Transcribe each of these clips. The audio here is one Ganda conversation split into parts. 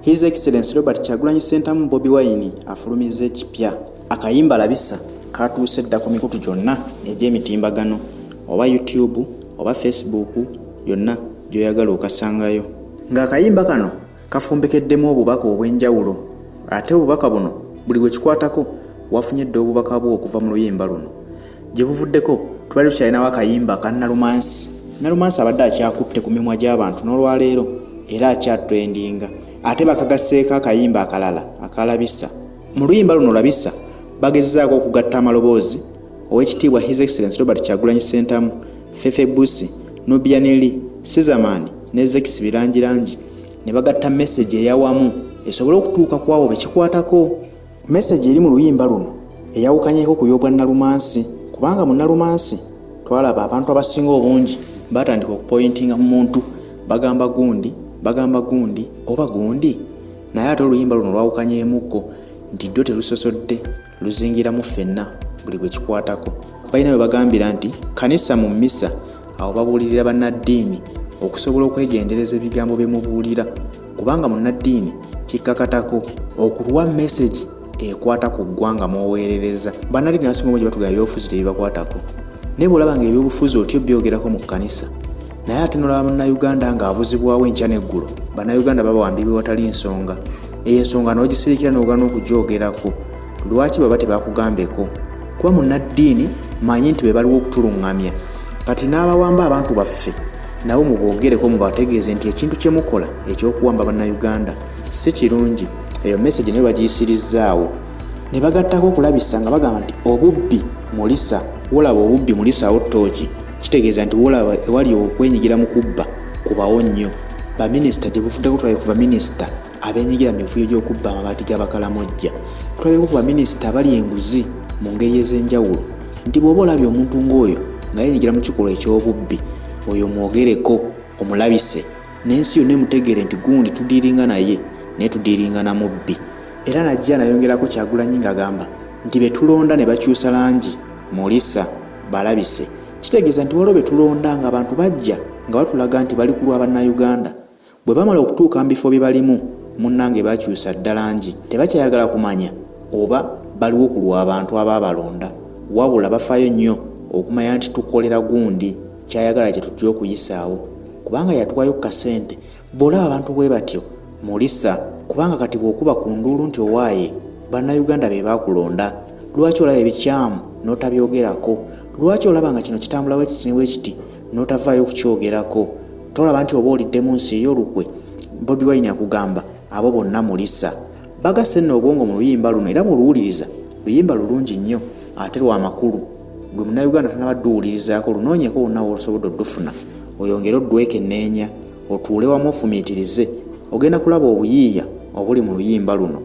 His Excellency Robert Kyagulanyi Ssentamu Bobi Wine afulumizza ekipya. Akayimba Labisa katuuse dda ku mikutu gyonna egy'emitimbagano oba YouTube oba Facebook yonna gy'oyagala okasangayo. Ng'akayimba kano kafumbekeddemu obubaka obw'enjawulo ate obubaka buno buli gwe kikwatako wafunye dda obubaka bwo okuva mu luyimba luno. Gye buvuddeko tubadde tukyalinawo akayimba aka Nalumansi. Nalumansi abadde akyakutte ku mimwa gy'abantu n'olwaleero era akyatrendinga. Ate bakagasseeko akayimba akalala aka Labisa. Mu luyimba luno Labisa bagezezzaako okugatta amaloboozi Oweekitiibwa His Excellency Robert Kyagulanyi Ssentamu, Fefe Busi, Nubian Li, Sizzaman ne Zex Bilangilangi ne bagatta mesegi eyawamu esobole okutuuka ku abo be kikwatako. Mesegi eri mu luyimba luno eyawukanyeeko ku y'obwa Nalumansi kubanga mu Nalumansi twalaba abantu abasinga obungi batandika okupoyintinga mu muntu bagamba gundi, bagamba gundi oba gundi naye ate oluyimba luno lwawukanyeemukko nti ddyo telusosodde luzingiramu ffenna buli gwe kikwatako. Balina we bagambira nti kkanisa mu mmisa awo babuulirira bannaddiini okusobola okwegendereza ebigambo bye mubuulira kubanga munnaddiini kikkakatako okuwa mesegi ekwata ku ggwanga mw'oweerereza. Bannaddiini abasinga obungi batugamba ebyobufuzi tebibakwatako naye bw'olaba ng'ebyobufuzi otya obyogerako mu kkanisa naye ate n'olaba Munnayuganda ng'abuzibwawo enkya n'eggulo, Bannayuganda babawambibwa ewatali nsonga, eyo ensonga n'ogisirikira n'ogaana okugyogerako, lwaki baba tebakugambeko? Kuba munnaddiini manyi nti be baliwo okutulung'amya kati n'abawamba abantu baffe nabo muboogereko mubategeeze nti ekintu kye mukola eky'okuwamba Bannayuganda si kirungi. Eyo mesegi nayo bagiyisirizzaawo ne bagattako okulabisa nga bagamba nti obubbi mulisa, wolaba obubbi mulisaawo ttooki kitegeeza nti wolaba ewali okwenyigira mu kubba kubawo nnyo. Baminisita gye buvuddeko tulabye ku baminisita abeenyigira mu mivuyo gy'okubba amabaati g'Abakalamojja. Tulabyeko ku baminisita abalya enguzi mu ngeri ez'enjawulo nti bw'oba olabye omuntu ng'oyo nga yeenyigira mu kikolwa eky'obubbi, oyo mwogereko omulabise n'ensi yonna emutegeere nti gundi tudiiringa naye naye tudiiringa na mubbi. Era n'ajja nayongerako Kyagulanyi ng'agamba nti be tulonda ne bakyusa langi mulisa balabise kitegeeza nti waliwo be tulonda ng'abantu bajja nga batulaga nti bali ku lwa Bannayuganda bwe bamala okutuuka mu bifo bye balimu munnange bakyusa dda langi tebakyayagala kumanya oba baliwo ku lwa bantu abaabalonda wabula bafaayo nnyo okumanya nti tukolera gundi ky'ayagala kye tujja okuyisaawo kubanga yatuwaayo ku kasente. Bw'olaba abantu bwe batyo mulisa kubanga kati bw'okuba ku nduulu nti owaaye Bannayuganda be baakulonda lwaki olaba ebikyamu n'otabyogerako? Lwaki olaba nga kino kitambula bwe kiti ne bwe kiti n'otavaayo kukyogerako? Tolaba nti oba oliddemu nsi yo olukwe? Bobi Wine akugamba abo bonna mulisa. Bagasse nno obwongo mu luyimba luno era bw'oluwuliriza luyimba lulungi nnyo ate lwa makulu. Ggwe Munnayuganda atanaba dduwulirizaako lunoonyeko wonna w'osobodde oddufuna oyongere oddwekenneenya otuule wamu ofumiitirize ogenda kulaba obuyiiya obuli mu luyimba luno.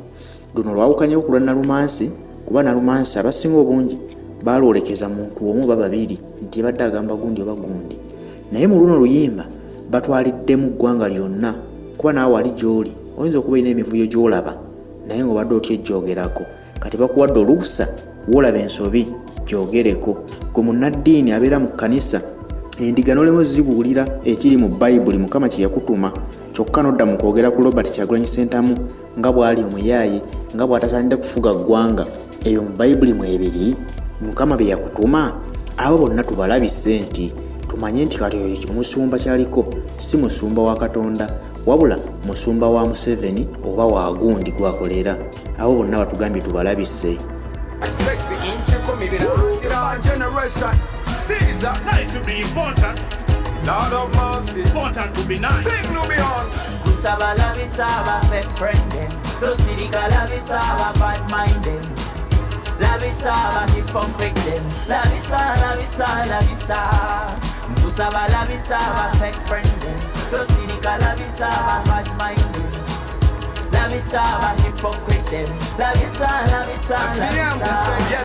Luno lwawukanyeko ku lwa Nalumansi kuba Nalumansi abasinga obungi baalwolekeza muntu omu oba babiri nti yabadde agamba gundi oba gundi naye mu luno oluyimba batwaliddemu ggwanga lyonna kuba naawe wali gy'oli oyinza okuba olina emivuyo gy'olaba naye ng'obadde otya ojjogerako kati bakuwadde olukusa wolaba ensobi gyogereko. Gwe munnaddiini abeera mu kkanisa endiga n'olema ozibuulira ekiri mu Bayibuli Mukama kye yakutuma kyokka n'odda mu kwogera ku Robert Kyagulanyi Ssentamu nga bw'ali omuyaaye nga bw'atasaanidde kufuga ggwanga ebyo mu Bayibuli mwebiri Mukama bye yakutuma? Abo bonna tubalabise nti tumanye nti kati oyo omusumba kyaliko si musumba wa Katonda wabula musumba wa Museveni oba wa gundi gwakolera. Abo bonna batugambye tubalabise. Nice to be important. Lord of mercy. Important to be nice. Sing to me on. Kusaba labisa aba fake friend them. Tosirika labisa aba bad mind them. Labisa aba hypocrite them. Labisa, labisa, labisa. Kusaba labisa aba fake friend them. Tosirika labisa aba bad mind them. Labisa aba hypocrite them. Labisa, labisa, labisa. Yes.